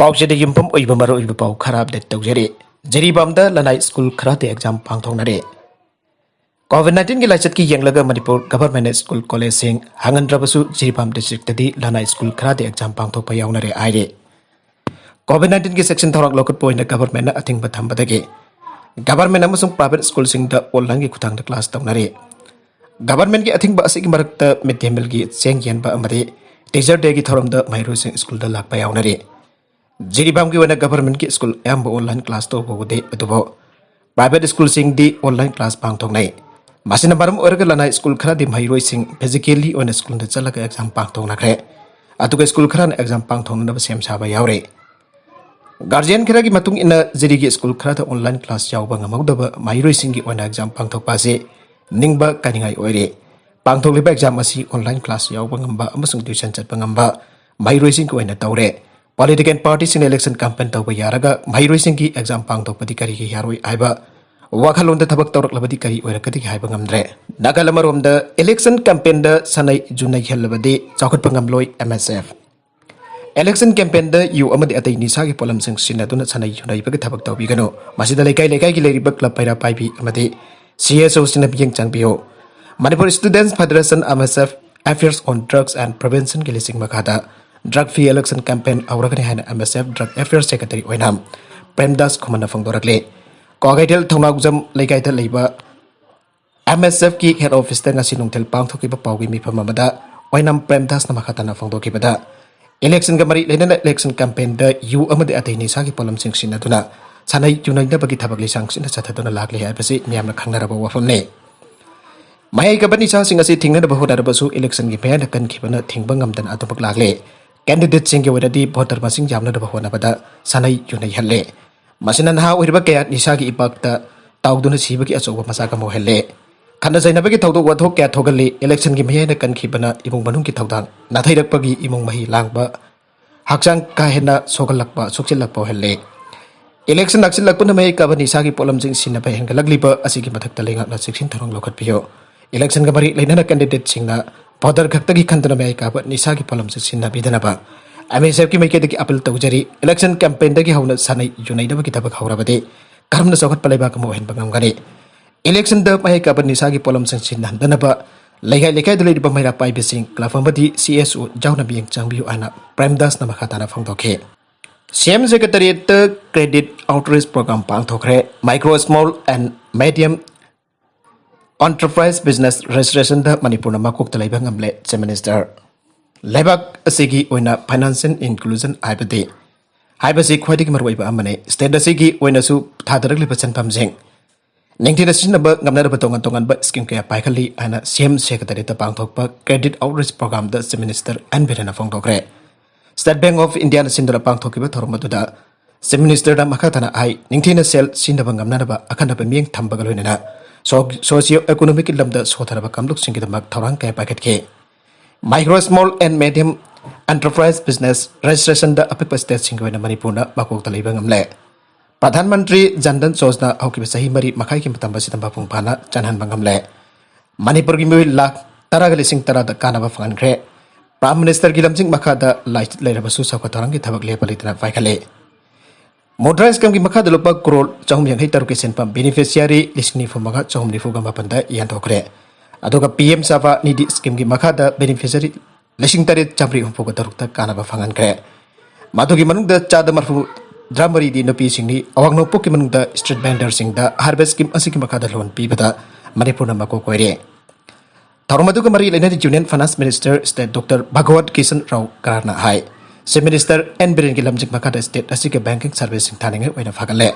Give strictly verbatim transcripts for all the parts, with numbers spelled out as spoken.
ꯄꯥꯎꯆꯦꯗ ꯌꯨꯝꯐꯝ ꯑꯣꯏꯕ ꯃꯔꯨꯑꯣꯏꯕ ꯄꯥꯎ ꯈꯔ ꯑꯞꯗꯦꯠ ꯇꯧꯖꯔꯤ꯫ ꯖꯤꯔꯤꯕꯥꯝꯗ ꯂꯅꯥꯏ ꯁ꯭ꯀꯨꯜ ꯈꯔꯗꯤ ꯑꯦꯛꯖꯥꯝ ꯄꯥꯡꯊꯣꯛꯅꯔꯦ꯫ ꯀꯣꯚꯤꯗ ꯅꯥꯏꯟꯇꯤꯟꯒꯤ ꯂꯥꯏꯆꯠꯀꯤ ꯌꯦꯡꯂꯒ ꯃꯅꯤꯄꯨꯔ ꯒꯚꯔꯟꯃꯦꯟꯠ ꯁ꯭ꯀꯨꯜ ꯀꯣꯂꯦꯖꯁꯤꯡ ꯍꯥꯡꯍꯟꯗ꯭ꯔꯕꯁꯨ ꯖꯤꯔꯤꯕꯥꯝ ꯗꯤꯁꯇ꯭ꯔꯤꯛꯇꯗꯤ ꯂꯅꯥꯏ ꯁ꯭ꯀꯨꯜ ꯈꯔꯗꯤ ꯑꯦꯛꯖꯥꯝ ꯄꯥꯡꯊꯣꯛꯄ ꯌꯥꯎꯅꯔꯦ ꯍꯥꯏꯔꯤ꯫ ꯀꯣꯚꯤꯗ ꯅꯥꯏꯟꯇꯤꯟꯒꯤ ꯆꯦꯛꯁꯤꯟ ꯊꯧꯔꯥꯡ ꯂꯧꯈꯠꯄ ꯑꯣꯏꯅ ꯒꯚꯔꯟꯃꯦꯟꯠꯅ ꯑꯊꯤꯡꯕ ꯊꯝꯕꯗꯒꯤ ꯒꯚꯔꯟꯃꯦꯟꯠ ꯑꯃꯁꯨꯡ ꯄ꯭ꯔꯥꯏꯚꯦꯠ ꯁ꯭ꯀꯨꯜꯁꯤꯡꯗ ꯑꯣꯟꯂꯥꯏꯟꯒꯤ ꯈꯨꯠꯊꯥꯡꯗ ꯀ꯭ꯂꯥꯁ ꯇꯧꯅꯔꯤ꯫ ꯒꯚꯔꯟꯃꯦꯟꯠꯀꯤ ꯑꯊꯤꯡꯕ ꯑꯁꯤꯒꯤ ꯃꯔꯛꯇ ꯃꯤꯗ ꯗꯦ ꯃꯤꯜꯒꯤ ꯆꯦꯡ ꯌꯦꯟꯕ ꯑꯃꯗꯤ ꯇꯤꯆꯔ ꯗꯦꯒꯤ ꯊꯧꯔꯝꯗ ꯃꯍꯩꯔꯣꯏꯁꯤꯡ ꯁ꯭ꯀꯨꯜꯗ ꯂꯥꯛꯄ ꯌꯥꯎꯅꯔꯤ꯫ ꯖꯤꯔꯤꯕꯥꯝꯒꯤ ꯑꯣꯏꯅ ꯒꯚꯔꯟꯃꯦꯟꯠꯀꯤ ꯁ꯭ꯀꯨꯜ ꯑꯌꯥꯝꯕ ꯑꯣꯟꯂꯥꯏꯟ ꯀ꯭ꯂꯥꯁ ꯇꯧꯕ ꯎꯗꯦ, ꯑꯗꯨꯕꯨ ꯄ꯭ꯔꯥꯏꯚꯦꯠ ꯁ꯭ꯀꯨꯜꯁꯤꯡꯗꯤ ꯑꯣꯟꯂꯥꯏꯟ ꯀ꯭ꯂꯥꯁ ꯄꯥꯡꯊꯣꯛꯅꯩ꯫ ꯃꯁꯤꯅ ꯃꯔꯝ ꯑꯣꯏꯔꯒ ꯂꯅꯥꯏ ꯁ꯭ꯀꯨꯜ ꯈꯔꯗꯤ ꯃꯍꯩꯔꯣꯏꯁꯤꯡ ꯐꯤꯖꯤꯀꯦꯜꯂꯤ ꯑꯣꯏꯅ ꯁ꯭ꯀꯨꯜꯗ ꯆꯠꯂꯒ ꯑꯦꯛꯖꯥꯝ ꯄꯥꯡꯊꯣꯛꯅꯈ꯭ꯔꯦ꯫ ꯑꯗꯨꯒ ꯁ꯭ꯀꯨꯜ ꯈꯔꯅ ꯑꯦꯛꯖꯥꯝ ꯄꯥꯡꯊꯣꯛꯅꯅꯕ ꯁꯦꯝ ꯁꯥꯕ ꯌꯥꯎꯔꯦ꯫ ꯒꯥꯔꯖꯤꯌꯟ ꯈꯔꯒꯤ ꯃꯇꯨꯡ ꯏꯟꯅ ꯖꯤꯔꯤꯒꯤ ꯁ꯭ꯀꯨꯜ ꯈꯔꯗ ꯑꯣꯟꯂꯥꯏꯟ ꯀ꯭ꯂꯥꯁ ꯌꯥꯎꯕ ꯉꯝꯍꯧꯗꯕ ꯃꯍꯩꯔꯣꯏꯁꯤꯡꯒꯤ ꯑꯣꯏꯅ ꯑꯦꯛꯖꯥꯝ ꯄꯥꯡꯊꯣꯛꯄ ꯑꯁꯤ ꯅꯤꯡꯕ ꯀꯥꯏꯅꯤꯡꯉꯥꯏ ꯑꯣꯏꯔꯦ꯫ ꯄꯥꯡꯊꯣꯛꯂꯤꯕ ꯑꯦꯛꯖꯥꯝ ꯑꯁꯤ ꯑꯣꯟꯂꯥꯏꯟ ꯀ꯭ꯂꯥꯁ ꯌꯥꯎꯕ ꯉꯝꯕ ꯑꯃꯁꯨꯡ ꯇ꯭ꯌꯨꯁꯟ ꯆꯠꯄ ꯉꯝꯕ ꯃꯍꯩꯔꯣꯏꯁꯤꯡꯒꯤ ꯑꯣꯏꯅ ꯇꯧꯔꯦ꯫ ꯄꯣꯂꯤꯇꯤꯀꯦꯜ ꯄꯥꯔꯇꯤꯁꯤꯡꯅ ꯏꯂꯦꯛꯁꯟ ꯀꯦꯝꯄꯦꯟ ꯇꯧꯕ ꯌꯥꯔꯒ ꯃꯍꯩꯔꯣꯏꯁꯤꯡꯒꯤ ꯑꯦꯛꯖꯥꯝ ꯄꯥꯡꯊꯣꯛꯄꯗꯤ ꯀꯔꯤꯒꯤ ꯌꯥꯔꯣꯏ ꯍꯥꯏꯕ ꯋꯥꯈꯜꯂꯣꯟꯗ ꯊꯕꯛ ꯇꯧꯔꯛꯂꯕꯗꯤ ꯀꯔꯤ ꯑꯣꯏꯔꯛꯀꯗꯒꯦ ꯍꯥꯏꯕ ꯉꯝꯗ꯭ꯔꯦ꯫ ꯅꯥꯀꯜ ꯑꯃꯔꯣꯝꯗ ꯏꯂꯦꯛꯁꯟ ꯀꯦꯝꯄꯦꯟꯗ ꯁꯥꯟꯅꯩ ꯌꯨ ꯅꯩꯍꯜꯂꯕꯗꯤ ꯆꯥꯎꯈꯠꯄ ꯉꯝꯂꯣꯏ M S F. Election ꯀꯦꯝꯄꯦꯟꯗ U ꯑꯃꯗꯤ ꯑꯇꯩ ꯅꯤꯁꯥꯒꯤ ꯄꯣꯠꯂꯝꯁꯤꯡ ꯁꯤꯖꯤꯟꯅꯗꯨꯅ ꯁꯥꯟꯅꯩ ꯌꯨ ꯅꯩꯕꯒꯤ ꯊꯕꯛ ꯇꯧꯕꯤꯒꯅꯨ꯫ ꯃꯁꯤꯗ ꯂꯩꯀꯥꯏ ꯂꯩꯀꯥꯏꯒꯤ ꯂꯩꯔꯤꯕ ꯀ꯭ꯂꯕ ꯄꯩꯔꯥ ꯄꯥꯏꯕꯤ ꯑꯃꯗꯤ ꯁꯤ ꯑꯦꯁ ꯑꯣꯁꯤꯡꯅ ꯃꯤꯠꯌꯦꯡ ꯆꯪꯕꯤꯌꯨ꯫ Manipur students federation, M S F, affairs on drugs and ꯄ꯭ꯔꯤꯚꯦꯟꯁꯟꯒꯤ ꯂꯤꯁꯤꯡ ꯃꯈꯥꯗ ꯗ꯭ꯔꯒ ꯐ꯭ꯔꯤ ꯏꯂꯦꯛꯁꯟ ꯀꯦꯝꯄꯦꯟ ꯍꯧꯔꯒꯅꯤ ꯍꯥꯏꯅ M S F drug affairs secretary ꯑꯣꯏꯅ ꯄ꯭ꯔꯦꯝꯗꯥꯁ ꯈꯨꯃꯟꯅ ꯐꯣꯡꯗꯣꯔꯛꯂꯤ꯫ ꯀ꯭ꯋꯥꯀꯩꯊꯦꯜ ꯊꯧꯅꯥꯎꯖꯝ ꯂꯩꯀꯥꯏꯗ ꯂꯩꯕ ꯑꯦꯝ ꯑꯦꯁ ꯑꯦꯐꯀꯤ ꯍꯦꯗ ꯑꯣꯐꯤꯁꯇ ꯉꯁꯤ ꯅꯨꯡꯊꯤꯜ ꯄꯥꯡꯊꯣꯛꯈꯤꯕ ꯄꯥꯎꯒꯤ ꯃꯤꯐꯝ ꯑꯃꯗ ꯑꯣꯏꯅꯥꯝ ꯄ꯭ꯔꯦꯝꯗꯥꯁꯅ ꯃꯈꯥ ꯇꯥꯅ ꯐꯣꯡꯗꯣꯛꯈꯤꯕꯗ, ꯏꯂꯦꯛꯁꯟꯒ ꯃꯔꯤ ꯂꯩꯅꯅ ꯏꯂꯦꯛꯁꯟ ꯀꯦꯝꯄꯦꯟꯗ ꯌꯨ ꯑꯃꯗꯤ ꯑꯇꯩ ꯅꯤꯁꯥꯒꯤ ꯄꯣꯠꯂꯝꯁꯤꯡ ꯁꯤꯖꯤꯟꯅꯗꯨꯅ ꯁꯥꯟꯅꯩ ꯌꯨ ꯅꯩꯅꯕꯒꯤ ꯊꯕꯛ ꯂꯤꯁꯥꯡ ꯁꯤꯠꯅ ꯆꯠꯊꯗꯨꯅ ꯂꯥꯛꯂꯤ ꯍꯥꯏꯕꯁꯤ ꯃꯤꯌꯥꯝꯅ ꯈꯪꯅꯔꯕ ꯋꯥꯐꯝꯅꯤ꯫ ꯃꯌꯥꯏ ꯀꯥꯕ ꯅꯤꯁꯥꯁꯤꯡ ꯑꯁꯤ ꯊꯤꯡꯅꯅꯕ ꯍꯣꯠꯅꯔꯕꯁꯨ ꯏꯂꯦꯛꯁꯟꯒꯤ ꯃꯌꯥꯏꯗ ꯀꯟꯈꯤꯕꯅ ꯊꯤꯡꯕ ꯉꯝꯗꯅ ꯑꯗꯨꯃꯛ ꯂꯥꯛꯂꯦ꯫ ꯀꯦꯟꯗꯤꯗꯦꯠꯁꯤꯡꯒꯤ ꯑꯣꯏꯅꯗꯤ ꯚꯣꯇꯔ ꯃꯁꯤꯡ ꯌꯥꯝꯅꯅꯕ ꯍꯣꯠꯅꯕꯗ ꯁꯥꯟꯅꯩ ꯌꯨ ꯅꯩꯍꯜꯂꯦ꯫ ꯃꯁꯤꯅ ꯅꯍꯥ ꯑꯣꯏꯔꯤꯕ ꯀꯌꯥ ꯅꯤꯁꯥꯒꯤ ꯏꯄꯥꯛꯇ ꯇꯥꯎꯗꯨꯅ ꯁꯤꯕꯒꯤ ꯑꯆꯧꯕ ꯃꯆꯥꯛ ꯑꯃ ꯑꯣꯏꯍꯜꯂꯦ꯫ ꯈꯠꯅ ꯆꯩꯅꯕꯒꯤ ꯊꯧꯗꯣꯛ ꯋꯥꯊꯣꯛ ꯀꯌꯥ ꯊꯣꯛꯍꯜꯂꯤ꯫ ꯏꯂꯦꯛꯁꯟꯒꯤ ꯃꯌꯥꯏꯗ ꯀꯟꯈꯤꯕꯅ ꯏꯃꯨꯡ ꯃꯅꯨꯡꯒꯤ ꯊꯧꯗꯥꯡ, ꯅꯥꯊꯩꯔꯛꯄꯒꯤ ꯏꯃꯨꯡ ꯃꯍꯤ ꯂꯥꯡꯕ, ꯍꯛꯆꯥꯡ ꯀꯥ ꯍꯦꯟꯅ ꯁꯣꯛꯍꯜꯂꯛꯄ, ꯁꯣꯛꯆꯤꯜꯂꯛꯄ ꯑꯣꯏꯍꯜꯂꯦ꯫ ꯏꯂꯦꯛꯁꯟ ꯅꯛꯁꯤꯜꯂꯛꯄꯅ ꯃꯌꯥꯏ ꯀꯥꯕ ꯅꯤꯁꯥꯒꯤ ꯄꯣꯠꯂꯝꯁꯤꯡ ꯁꯤꯖꯤꯟꯅꯕ ꯍꯦꯟꯒꯠꯂꯛꯂꯤꯕ ꯑꯁꯤꯒꯤ ꯃꯊꯛꯇ ꯂꯩꯉꯥꯛꯅ ꯆꯦꯛꯁꯤꯟ ꯊꯧꯔꯥꯡ ꯂꯧꯈꯠꯄꯤꯌꯨ꯫ ꯏꯂꯦꯛꯁꯟꯒ ꯃꯔꯤ ꯂꯩꯅꯅ ꯀꯦꯟꯗꯤꯗꯦꯠꯁꯤꯡꯅ ꯚꯣꯇꯔ ꯈꯛꯇꯒꯤ ꯈꯟꯗꯨꯅ ꯃꯌꯥꯏ ꯀꯥꯕ ꯅꯤꯁꯥꯒꯤ ꯄꯣꯠꯂꯝꯁꯤꯡ ꯁꯤꯖꯤꯟꯅꯕꯤꯗꯅꯕ ꯑꯦꯝ ꯑꯦꯁ ꯑꯦꯐꯀꯤ ꯃꯥꯏꯀꯩꯗꯒꯤ ꯑꯄꯤꯜ ꯇꯧꯖꯔꯤ, ꯏꯂꯦꯛꯁꯟ ꯀꯦꯝꯄꯦꯟꯗꯒꯤ ꯍꯧꯅ ꯁꯥꯟꯅꯩ ꯌꯨꯅꯩꯅꯕꯒꯤ ꯊꯕꯛ ꯍꯧꯔꯕꯗꯤ ꯀꯔꯝꯅ ꯆꯥꯎꯈꯠꯄ ꯂꯩꯕꯥꯛ ꯑꯃ ꯑꯣꯏꯍꯟꯕ ꯉꯝꯒꯅꯤ? ꯏꯂꯦꯛꯁꯟꯗ ꯃꯍꯩ ꯀꯥꯕ ꯅꯤꯁꯥꯒꯤ ꯄꯣꯠꯂꯝꯁꯤꯡ ꯁꯤꯖꯤꯟꯅꯍꯟꯗꯅꯕ ꯂꯩꯀꯥꯏ ꯂꯩꯀꯥꯏꯗ ꯂꯩꯔꯤꯕ ꯃꯩꯔꯥ ꯄꯥꯏꯕꯤꯁꯤꯡ, ꯀ꯭ꯂꯕ ꯑꯃꯗꯤ ꯁꯤ ꯑꯦꯁ ꯑꯣ ꯌꯥꯎꯅ ꯃꯤꯠꯌꯦꯡ ꯆꯪꯕꯤꯌꯨ ꯍꯥꯏꯅ ꯄ꯭ꯔꯦꯝꯗꯥꯁꯅ ꯃꯈꯥ ꯇꯥꯅ ꯐꯣꯡꯗꯣꯛꯈꯤ꯫ ꯁꯤ ꯑꯦꯝ ꯁꯦꯀ꯭ꯔꯦꯇꯔꯤꯌꯦꯠꯇ Credit Outreach Program ꯄꯥꯡꯊꯣꯛꯈ꯭ꯔꯦ꯫ Micro, Small and Medium Enterprise Business Registrationꯗ ꯃꯅꯤꯄꯨꯔꯅ ꯃꯀꯣꯛꯇ ꯂꯩꯕ ꯉꯝꯂꯦ, Chief Minister꯫ ꯂꯩꯕꯥꯛ ꯑꯁꯤꯒꯤ ꯑꯣꯏꯅ financial inclusion ꯍꯥꯏꯕꯗꯤ, ꯍꯥꯏꯕꯁꯤ ꯈ꯭ꯋꯥꯏꯗꯒꯤ ꯃꯔꯨꯑꯣꯏꯕ ꯑꯃꯅꯤ꯫ State ꯑꯁꯤꯒꯤ ꯑꯣꯏꯅꯁꯨ ꯊꯥꯗꯔꯛꯂꯤꯕ ꯁꯦꯟꯐꯝꯁꯤꯡ ꯅꯤꯡꯊꯤꯅ ꯁꯤꯖꯤꯟꯅꯕ ꯉꯝꯅꯅꯕ ꯇꯣꯉꯥꯟ ꯇꯣꯉꯥꯟꯕ scheme ꯀꯌꯥ ꯄꯥꯏꯈꯠꯂꯤ ꯍꯥꯏꯅ ꯁꯤ ꯑꯦꯝ ꯁꯦꯀ꯭ꯔꯦꯇꯔꯤꯌꯦꯠꯇ ꯄꯥꯡꯊꯣꯛꯄ Credit Outreach Programꯗ Chief Minister ꯑꯦꯟ ꯕꯤꯔꯦꯟꯅ ꯐꯣꯡꯗꯣꯛꯈ꯭ꯔꯦ꯫ State Bank of Indiaꯅ ꯁꯤꯟꯗꯨꯅ ꯄꯥꯡꯊꯣꯛꯈꯤꯕ ꯊꯧꯔꯝ ꯑꯗꯨꯗ Chief Ministerꯗ ꯃꯈꯥ ꯇꯥꯅ ꯍꯥꯏ, ꯅꯤꯡꯊꯤꯅ ꯁꯦꯜ ꯁꯤꯖꯤꯟꯅꯕ ꯉꯝꯅꯅꯕ ꯑꯈꯟꯅꯕ ꯃꯤꯠꯌꯦꯡ ꯊꯝꯕꯒ ꯂꯣꯏꯅꯅ so-, socio economicꯀꯤ ꯂꯝꯗ ꯁꯣꯊꯔꯕ ꯀꯥꯡꯂꯨꯞꯁꯤꯡꯒꯤꯗꯃꯛ ꯊꯧꯔꯥꯡ ꯀꯌꯥ ꯄꯥꯏꯈꯠꯈꯤ꯫ Micro, Small and Medium Enterprise Business Registrationꯗ ꯑꯄꯤꯛꯄ stateꯁꯤꯡꯒꯤ ꯑꯣꯏꯅ ꯃꯅꯤꯄꯨꯔꯅ ꯃꯀꯣꯛꯇ ꯂꯩꯕ ꯉꯝꯂꯦ꯫ ꯄ꯭ꯔꯙꯥꯟ ꯃꯟꯇ꯭ꯔꯤ ꯖꯟ ꯙꯟ ꯌꯣꯖꯅꯥ ꯍꯧꯈꯤꯕ ꯆꯍꯤ ꯃꯔꯤ ꯃꯈꯥꯏꯒꯤ ꯃꯇꯝ ꯑꯁꯤꯗ ꯃꯄꯨꯡ ꯐꯥꯅ ꯆꯜꯍꯟꯕ ꯉꯝꯂꯦ꯫ ꯃꯅꯤꯄꯨꯔꯒꯤ ꯃꯤꯑꯣꯏ ꯂꯥꯈ ꯇꯔꯥꯒ ꯂꯤꯁꯤꯡ ꯇꯔꯥꯗ ꯀꯥꯟꯅꯕ ꯐꯪꯍꯟꯈ꯭ꯔꯦ꯫ Prime Ministerꯒꯤ ꯂꯝꯖꯤꯡ ꯃꯈꯥꯗ ꯂꯥꯏꯆꯠ ꯂꯩꯔꯕꯁꯨ ꯆꯥꯎꯈꯠ ꯊꯧꯔꯥꯡꯒꯤ ꯊꯕꯛ ꯂꯦꯞꯄ ꯂꯩꯇꯅ ꯄꯥꯏꯈꯠꯂꯦ꯫ ꯃꯨꯗ꯭ꯔꯥ schemeꯒꯤ ꯃꯈꯥꯗ ꯂꯨꯄꯥ ꯀ꯭ꯔꯣꯔ ꯆꯍꯨꯝ ꯌꯥꯡꯈꯩ ꯇꯔꯨꯛꯀꯤ ꯁꯦꯟꯐꯝ beneficiary ꯂꯤꯁꯤꯡ ꯅꯤꯐꯨ ꯃꯉꯥ ꯆꯍꯨꯝ ꯅꯤꯐꯨꯒ ꯃꯥꯄꯟꯗ ꯌꯦꯟꯊꯣꯛꯈ꯭ꯔꯦ꯫ ꯑꯗꯨꯒ ꯄꯤ ꯑꯦꯝ ꯁꯥꯕꯥ ꯅꯤꯙꯤ schemeꯒꯤ ꯃꯈꯥꯗ beneficiary ꯂꯤꯁꯤꯡ ꯇꯔꯦꯠ ꯆꯥꯃꯔꯤ ꯍꯨꯝꯐꯨꯒ ꯇꯔꯨꯛꯇ ꯀꯥꯟꯅꯕ ꯐꯪꯍꯟꯈ꯭ꯔꯦ꯫ ꯃꯗꯨꯒꯤ ꯃꯅꯨꯡꯗ ꯆꯥꯗ ꯃꯔꯤꯐꯨ ꯃꯔꯤꯗꯤ ꯅꯨꯄꯤꯁꯤꯡꯅꯤ꯫ ꯑꯋꯥꯡ ꯅꯣꯡꯄꯣꯛꯀꯤ ꯃꯅꯨꯡꯗ street vendorꯁꯤꯡꯗ harvest scheme ꯑꯁꯤꯒꯤ ꯃꯈꯥꯗ loan ꯄꯤꯕꯗ ꯃꯅꯤꯄꯨꯔꯅ ꯃꯀꯣꯛ ꯑꯣꯏꯔꯦ꯫ ꯊꯧꯔꯝ ꯑꯗꯨꯒ ꯃꯔꯤ ꯂꯩꯅꯅ Union Finance Minister State Doctor Bhagwat Kishan Rao Karna ꯍꯥꯏ, Chief Minister ꯑꯦꯟ ꯕꯤꯔꯦꯟꯒꯤ ꯂꯝꯖꯤꯡ ꯃꯈꯥꯗ state ꯑꯁꯤꯒꯤ banking service ꯁꯤꯡꯊꯥꯅꯤꯡꯉꯥꯏ ꯑꯣꯏꯅ ꯐꯒꯠꯂꯦ꯫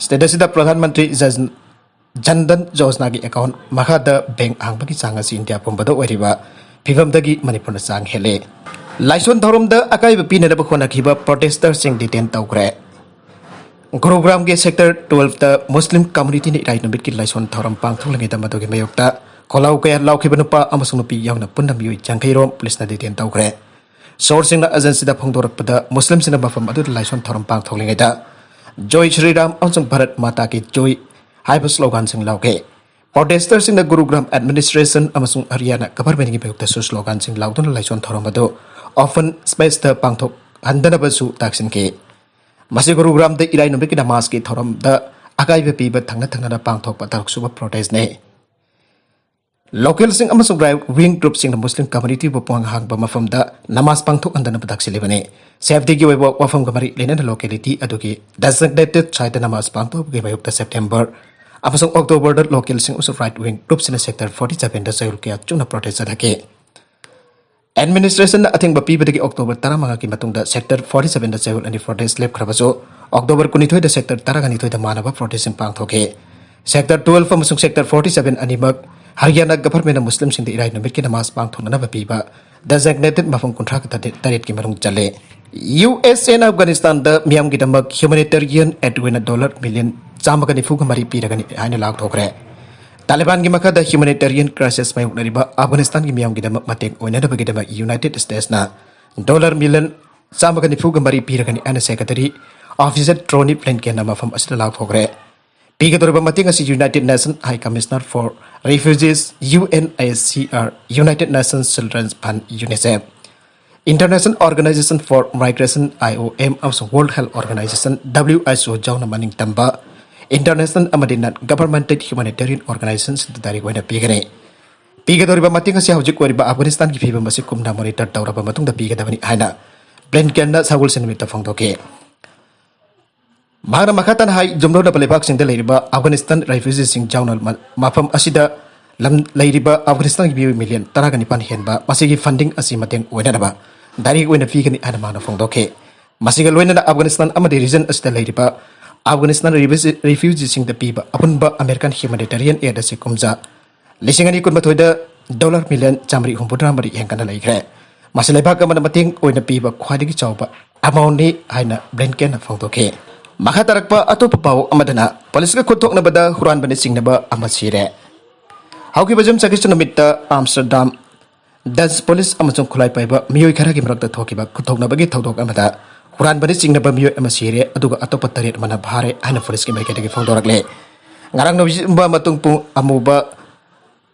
State ꯑꯁꯤꯗ ꯄ꯭ꯔꯙꯥꯟ ꯃꯟꯇ꯭ꯔꯤ ꯖꯟ ꯖꯟ ꯙꯟ ꯌꯣꯖꯅꯥꯒꯤ account ꯃꯈꯥꯗ bank ꯍꯥꯡꯕꯒꯤ ꯆꯥꯡ ꯑꯁꯤ ꯏꯟꯗꯤꯌꯥ ꯄꯨꯝꯕꯗ ꯑꯣꯏꯔꯤꯕ ꯐꯤꯕꯝꯗꯒꯤ ꯃꯅꯤꯄꯨꯔꯅ ꯆꯥꯡ ꯍꯦꯜꯂꯦ꯫ ꯂꯥꯏꯁꯣꯟ ꯊꯧꯔꯝꯗ ꯑꯀꯥꯏꯕ ꯄꯤꯅꯅꯕ ꯍꯣꯠꯅꯈꯤꯕ protester ꯁꯤꯡ detain ꯇꯧꯈ꯭ꯔꯦ꯫ ꯒꯨꯔꯨꯒ꯭ꯔꯥꯝꯒꯤ sector twelve ꯇ Muslim community ꯅ ꯏꯔꯥꯏ ꯅꯨꯃꯤꯠꯀꯤ ꯂꯥꯏꯁꯣꯟ ꯊꯧꯔꯝ ꯄꯥꯡꯊꯣꯛꯂꯤꯉꯩꯗ ꯃꯗꯨꯒꯤ ꯃꯥꯌꯣꯛꯇ ꯈꯣꯜꯂꯥꯎ ꯀꯌꯥ ꯂꯥꯎꯈꯤꯕ ꯅꯨꯄꯥ ꯑꯃꯁꯨꯡ ꯅꯨꯄꯤ ꯌꯥꯎꯅ ꯄꯨꯟꯅ ꯃꯤꯑꯣꯏ ꯌꯥꯡꯈꯩ ꯔꯣꯝ ꯄꯨꯂꯤꯁꯅ detain ꯇꯧꯈ꯭ꯔꯦ꯫ Source ꯁꯤꯡꯅ agency ꯗ ꯐꯣꯡꯗꯣꯔꯛꯄꯗ, ꯃꯨꯁꯂꯤꯝꯁꯤꯡꯅ ꯃꯐꯝ ꯑꯗꯨꯗ ꯂꯥꯏꯁꯣꯟ ꯊꯧꯔꯝ ꯄꯥꯡꯊꯣꯛꯂꯤꯉꯩꯗ ꯖꯣꯏ ꯁ꯭ꯔꯤꯔꯥꯝ ꯑꯃꯁꯨꯡ ꯚꯥꯔꯠ ꯃꯥꯇꯥ ꯀꯤ ꯖꯣꯏ ꯍꯥꯏꯕ slogan ꯁꯤꯡ ꯂꯥꯎꯈꯤ꯫ Protesterꯁꯤꯡꯅ ꯒꯨꯔꯨꯒ꯭ꯔꯥꯝ administration ꯑꯃꯁꯨꯡ ꯍꯔꯤꯌꯥꯅꯥ governmentꯀꯤ ꯃꯥꯌꯣꯛꯇꯁꯨ sloganꯁꯤꯡ ꯂꯥꯎꯗꯨꯅ ꯂꯥꯏꯁꯣꯟ ꯊꯧꯔꯝ ꯑꯗꯨ open spaceꯇ ꯄꯥꯡꯊꯣꯛꯍꯟꯗꯅꯕꯁꯨ ꯇꯥꯛꯁꯤꯟꯈꯤ꯫ ꯃꯁꯤ ꯒꯨꯔꯨꯒ꯭ꯔꯥꯝꯗ ꯏꯔꯥꯏ ꯅꯨꯃꯤꯠꯀꯤ ꯅꯃꯥꯖꯀꯤ ꯊꯧꯔꯝꯗ ꯑꯀꯥꯏꯕ ꯄꯤꯕ ꯊꯪꯅ ꯊꯪꯅꯅ ꯄꯥꯡꯊꯣꯛꯄ ꯇꯔꯨꯛꯁꯨꯕ protestꯅꯤ꯫ Localꯁꯤꯡ ꯑꯃꯁꯨꯡ right wing groupꯁꯤꯡꯅ Muslim communityꯕꯨ ꯄꯣꯡ ꯍꯥꯡꯕ ꯃꯐꯝꯗ ꯅꯃꯥꯖ ꯄꯥꯡꯊꯣꯛꯍꯟꯗꯅꯕ ꯇꯥꯛꯁꯤꯜꯂꯤꯕꯅꯤ꯫ Safetyꯒꯤ ꯑꯣꯏꯕ ꯋꯥꯐꯝꯒ ꯃꯔꯤ ꯂꯩꯅꯅ locality ꯑꯗꯨꯒꯤ designated siteꯇ ꯅꯃꯥꯖ ꯄꯥꯡꯊꯣꯛꯄꯒꯤ ꯃꯥꯌꯣꯛꯇ September ꯑꯃꯁꯨꯡ Octoberꯗ localꯁꯤꯡ ꯑꯃꯁꯨꯡ right wing groupꯁꯤꯡꯅ sector forty sevenꯗ ꯆꯌꯣꯜ ꯀꯌꯥ ꯆꯨꯞꯅ protest ꯆꯠꯊꯈꯤ꯫ Administrationꯅ ꯑꯊꯤꯡꯕ ꯄꯤꯕꯗꯒꯤ October ꯇꯔꯥꯃꯉꯥꯒꯤ ꯃꯇꯨꯡꯗ sector forty sevenꯗ ꯆꯌꯣꯜ ꯑꯅꯤ protest ꯂꯦꯞꯈ꯭ꯔꯕꯁꯨ, October ꯀꯨꯟꯅꯤꯊꯣꯏꯗ sector ꯇꯔꯥꯒ ꯅꯤꯊꯣꯏꯗ ꯃꯥꯟꯅꯕ protestꯁꯤꯡ ꯄꯥꯡꯊꯣꯛꯈꯤ꯫ Sector twelve ꯑꯃꯁꯨꯡ sector forty seven ꯑꯅꯤꯃꯛ ꯍꯔꯤꯌꯥꯅꯥ governmentꯅ Muslimꯁꯤꯡꯗ ꯏꯔꯥꯏ ꯅꯨꯃꯤꯠꯀꯤ ꯅꯃꯥꯖ ꯄꯥꯡꯊꯣꯛꯅꯅꯕ ꯄꯤꯕ designated ꯃꯐꯝ ꯀꯨꯟꯊ꯭ꯔꯥꯒ ꯇꯔꯦꯠꯀꯤ ꯃꯅꯨꯡ ꯆꯜꯂꯤ꯫ USAꯅ Afghanistanꯗ ꯃꯤꯌꯥꯝꯒꯤꯗꯃꯛ humanitarian aid ꯑꯣꯏꯅ dollar million ꯆꯥꯝꯃꯒ ꯅꯤꯐꯨꯒ ꯃꯔꯤ ꯄꯤꯔꯒꯅꯤ ꯍꯥꯏꯅ ꯂꯥꯎꯊꯣꯛꯈ꯭ꯔꯦ꯫ ꯇꯥꯂꯤꯕꯥꯟꯒꯤ ꯃꯈꯥꯗ humanitarian crisis ꯃꯥꯌꯣꯛꯅꯔꯤꯕ Afghanistanꯒꯤ ꯃꯤꯌꯥꯝꯒꯤꯗꯃꯛ ꯃꯇꯦꯡ ꯑꯣꯏꯅꯅꯕꯒꯤꯗꯃꯛ United Statesꯅ dollar million ꯆꯥꯝꯃꯒ ꯅꯤꯐꯨꯒ ꯃꯔꯤ ꯄꯤꯔꯒꯅꯤ ꯍꯥꯏꯅ Secretary of State Antony Blinkenꯅ ꯃꯐꯝ ꯑꯁꯤꯗ ꯂꯥꯎꯊꯣꯛꯈ꯭ꯔꯦ꯫ ꯄꯤꯒꯗꯧꯔꯤꯕ ꯃꯇꯦꯡ ꯑꯁꯤ United Nations High Commissioner for Refugees, UNHCR, United Nations Children's Fund, UNICEF, International Organization for Migration, IOM, ꯑꯃꯁꯨꯡ World Health Organization, WHO ꯌꯥꯎꯅ ꯃꯅꯤꯡ ꯇꯝꯕ international ꯑꯃꯗꯤ non governmental humanitarian organizationꯁꯤꯡꯗ direct ꯑꯣꯏꯅ ꯄꯤꯒꯅꯤ꯫ ꯄꯤꯒꯗꯧꯔꯤꯕ ꯃꯇꯦꯡ ꯑꯁꯤ ꯍꯧꯖꯤꯛ ꯑꯣꯏꯔꯤꯕ Afghanistanꯒꯤ ꯐꯤꯕꯝ ꯑꯁꯤ ꯀꯨꯞꯅ monitor ꯇꯧꯔꯕ ꯃꯇꯨꯡꯗ ꯄꯤꯒꯗꯕꯅꯤ ꯍꯥꯏꯅ Blinkenꯅ ꯁꯒꯣꯜꯁꯦꯟ ꯅꯨꯃꯤꯠꯇ ꯐꯣꯡꯗꯣꯛꯈꯤ꯫ ꯃꯍꯥꯛꯅ ꯃꯈꯥ ꯇꯥꯅ ꯍꯥꯏ, ꯌꯨꯝꯂꯣꯟꯅꯕ ꯂꯩꯕꯥꯛꯁꯤꯡꯗ ꯂꯩꯔꯤꯕ Afghanistan refugeeꯁꯤꯡ ꯌꯥꯎꯅ ꯃ-, ꯃꯐꯝ ꯑꯁꯤꯗ ꯂꯝ ꯂꯩꯔꯤꯕ Afghanistanꯒꯤ ꯃꯤꯑꯣꯏ million ꯇꯔꯥꯒ ꯅꯤꯄꯥꯟ ꯍꯦꯟꯕ ꯃꯁꯤꯒꯤ funding ꯑꯁꯤ ꯃꯇꯦꯡ ꯑꯣꯏꯅꯅꯕ direct ꯑꯣꯏꯅ ꯄꯤꯒꯅꯤ ꯍꯥꯏꯅ ꯃꯥꯅ ꯐꯣꯡꯗꯣꯛꯈꯤ꯫ ꯃꯁꯤꯒ ꯂꯣꯏꯅꯅ Afghanistan ꯑꯃꯗꯤ region ꯑꯁꯤꯗ ꯂꯩꯔꯤꯕ Afghanistan refugeeꯁꯤꯡꯗ ꯄꯤꯕ ꯑꯄꯨꯟꯕ American humanitarian aid ꯑꯁꯤ ꯀꯨꯝꯖꯥ ꯂꯤꯁꯤꯡ ꯑꯅꯤ ꯀꯨꯟꯃꯥꯊꯣꯏꯗ dollar million ꯆꯥꯃꯔꯤ ꯍꯨꯝꯐꯨꯇꯔꯥ ꯃꯔꯤ ꯍꯦꯟꯒꯠꯅ ꯂꯩꯈ꯭ꯔꯦ꯫ ꯃꯁꯤ ꯂꯩꯕꯥꯛ ꯑꯃꯅ ꯃꯇꯦꯡ ꯑꯣꯏꯅ ꯄꯤꯕ ꯈ꯭ꯋꯥꯏꯗꯒꯤ ꯆꯥꯎꯕ amountꯅꯤ ꯍꯥꯏꯅ Blinkenꯅ ꯐꯣꯡꯗꯣꯛꯈꯤ꯫ ꯃꯈꯥ ꯇꯥꯔꯛꯄ ꯑꯇꯣꯞꯄ ꯄꯥꯎ ꯑꯃꯗꯅ, ꯄꯨꯂꯤꯁꯀ ꯈꯨꯠ ꯊꯣꯛꯅꯕꯗ ꯍꯨꯔꯥꯟꯕꯅ ꯆꯤꯡꯅꯕ ꯑꯃ ꯁꯤꯔꯦ꯫ ꯍꯧꯈꯤꯕ ꯌꯨꯝꯁꯀꯩꯁ ꯅꯨꯃꯤꯠꯇ Amsterdam Dutch police ꯑꯃꯁꯨꯡ ꯈꯨꯠꯂꯥꯏ ꯄꯥꯏꯕ ꯃꯤꯑꯣꯏ ꯈꯔꯒꯤ ꯃꯔꯛꯇ ꯊꯣꯛꯈꯤꯕ ꯈꯨꯠꯊꯣꯛꯅꯕꯒꯤ ꯊꯧꯗꯣꯛ ꯑꯃꯗ ꯍꯨꯔꯥꯟꯕꯅ ꯆꯤꯡꯅꯕ ꯃꯤꯑꯣꯏ ꯑꯃ ꯁꯤꯔꯦ, ꯑꯗꯨꯒ ꯑꯇꯣꯞꯄ ꯇꯔꯦꯠ ꯑꯃꯅ ꯐꯥꯔꯦ ꯍꯥꯏꯅ ꯄꯨꯂꯤꯁꯀꯤ ꯃꯥꯏꯀꯩꯗꯒꯤ ꯐꯣꯡꯗꯣꯔꯛꯂꯦ꯫ ꯉꯔꯥꯡ ꯅꯨꯃꯤꯠ ꯃꯇꯨꯡ ꯄꯨꯡ ꯑꯃꯨꯕ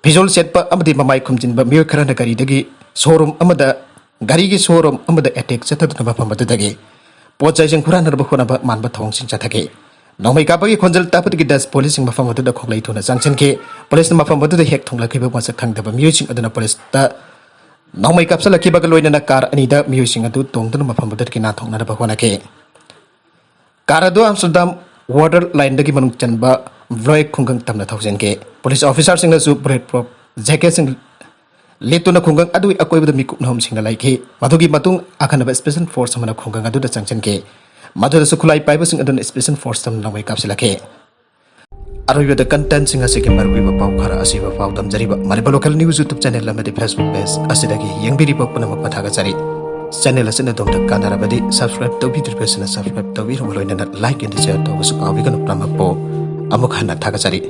ꯐꯤꯖꯣꯜ ꯁꯦꯠꯄ ꯑꯃꯗꯤ ꯃꯃꯥꯏ ꯈꯨꯝꯖꯤꯟꯕ ꯃꯤꯑꯣꯏ ꯈꯔꯅ ꯒꯥꯔꯤꯗꯒꯤ ꯁꯣꯔꯨꯝ ꯑꯃꯗ, ꯒꯥꯔꯤꯒꯤ ꯁꯣꯔꯨꯝ ꯑꯃꯗ ꯑꯦꯇꯦꯛ ꯆꯠꯊꯗꯨꯅ ꯃꯐꯝ ꯑꯗꯨꯗꯒꯤ ꯄꯣꯠ ꯆꯩꯁꯤꯡ ꯍꯨꯔꯥꯟꯅꯅꯕ ꯍꯣꯠꯅꯕ ꯃꯥꯟꯕ ꯊꯧꯑꯣꯡꯁꯤꯡ ꯆꯠꯊꯈꯤ꯫ ꯅꯣꯡꯃꯩ ꯀꯥꯞꯄꯒꯤ ꯈꯣꯟꯖꯦꯜ ꯇꯥꯕꯗꯒꯤ ꯗꯁ ꯄꯨꯂꯤꯁꯁꯤꯡ ꯃꯐꯝ ꯑꯗꯨꯗ ꯈꯣꯡꯂꯩ ꯊꯨꯅ ꯆꯪꯁꯤꯟꯈꯤ꯫ ꯄꯨꯂꯤꯁꯅ ꯃꯐꯝ ꯑꯗꯨꯗ ꯍꯦꯛ ꯊꯨꯡꯂꯛꯈꯤꯕ ꯃꯁꯛ ꯈꯪꯗꯕ ꯃꯤꯑꯣꯏꯁꯤꯡ ꯑꯗꯨꯅ ꯄꯨꯂꯤꯁꯇ ꯅꯣꯡꯃꯩ ꯀꯥꯞꯁꯤꯜꯂꯛꯈꯤꯕꯒ ꯂꯣꯏꯅꯅ ꯀꯥꯔ ꯑꯅꯤꯗ ꯃꯤꯑꯣꯏꯁꯤꯡ ꯑꯗꯨ ꯇꯣꯡꯗꯨꯅ ꯃꯐꯝ ꯑꯗꯨꯗꯒꯤ ꯅꯥꯟꯊꯣꯛꯅꯅꯕ ꯍꯣꯠꯅꯈꯤ꯫ ꯀꯥꯔ ꯑꯗꯨ ꯑꯝꯁꯇꯔꯗꯥꯝ ꯋꯥꯇꯔ ꯂꯥꯏꯟꯗꯒꯤ ꯃꯅꯨꯡ ꯆꯟꯕ ꯕ꯭ꯂꯣꯏꯛ ꯈꯨꯡꯒꯪ ꯇꯝꯅ ꯊꯧꯖꯤꯟꯈꯤ꯫ ꯄꯨꯂꯤꯁ ꯑꯣꯐꯤꯁꯥꯔꯁꯤꯡꯅꯁꯨ ꯕꯨꯂꯦꯠ ꯄ꯭ꯔꯨꯐ ꯖꯦꯀꯦꯠꯁꯤꯡ ꯂꯤꯠꯇꯨꯅ ꯈꯨꯡꯒꯪ ꯑꯗꯨꯒꯤ ꯑꯀꯣꯏꯕꯗ ꯃꯤꯀꯨꯞ ꯅꯍꯨꯝꯁꯤꯡꯅ ꯂꯩꯈꯤ꯫ ꯃꯗꯨꯒꯤ ꯃꯇꯨꯡ ꯑꯈꯟꯅꯕ ꯁ꯭ꯄꯦꯁꯦꯜ ꯐꯣꯔꯁ ꯑꯃꯅ ꯈꯨꯡꯒꯪ ꯑꯗꯨꯗ ꯆꯪꯁꯤꯟꯈꯤ꯫ ꯃꯗꯨꯗꯁꯨ ꯈꯨꯠꯂꯥꯏ ꯄꯥꯏꯕꯁꯤꯡ ꯑꯗꯨꯅ ꯁ꯭ꯄꯦꯁꯦꯜ ꯐꯣꯔꯁ ꯑꯃꯅ ꯅꯣꯡꯃꯩ ꯀꯥꯞꯁꯤꯜꯂꯛꯈꯤ꯫ ꯑꯔꯣꯏꯕꯗ ꯀꯟꯇꯦꯟꯁꯤꯡ ꯑꯁꯤꯒꯤ ꯃꯔꯨꯑꯣꯏꯕ ꯄꯥꯎ ꯈꯔ ꯑꯁꯤꯕ ꯄꯥꯎꯗꯝꯖꯔꯤꯕ Manipur local news YouTube channel ꯑꯃꯗꯤ ꯐꯦꯁꯕꯨꯛ ꯄꯦꯖ ꯑꯁꯤꯗꯒꯤ ꯌꯦꯡꯕꯤꯔꯤꯕ ꯄꯨꯝꯅꯃꯛꯄꯨ ꯊꯥꯒꯠꯆꯔꯤ꯫ ꯆꯦꯅꯦꯜ ꯑꯁꯤꯅ ꯑꯗꯣꯝꯗ ꯀꯥꯟꯅꯔꯕꯗꯤ ꯁꯕꯁꯀ꯭ꯔꯥꯏꯕ ꯇꯧꯕꯤꯗ꯭ꯔꯤꯕꯁꯤꯅ ꯁꯕꯁꯀ꯭ꯔꯥꯏꯕ ꯇꯧꯕꯤꯔꯕ ꯂꯣꯏꯅꯅ ꯂꯥꯏꯛ ꯑꯦꯟ ꯁꯤꯌꯔ ꯇꯧꯕꯁꯨ ꯀꯥꯎꯕꯤꯒꯅꯨ ꯄꯨꯝꯅꯃꯛꯄꯨ꯫ ꯑꯃꯨꯛ ꯍꯟꯅ ꯊꯥꯒꯠꯆꯔꯤ꯫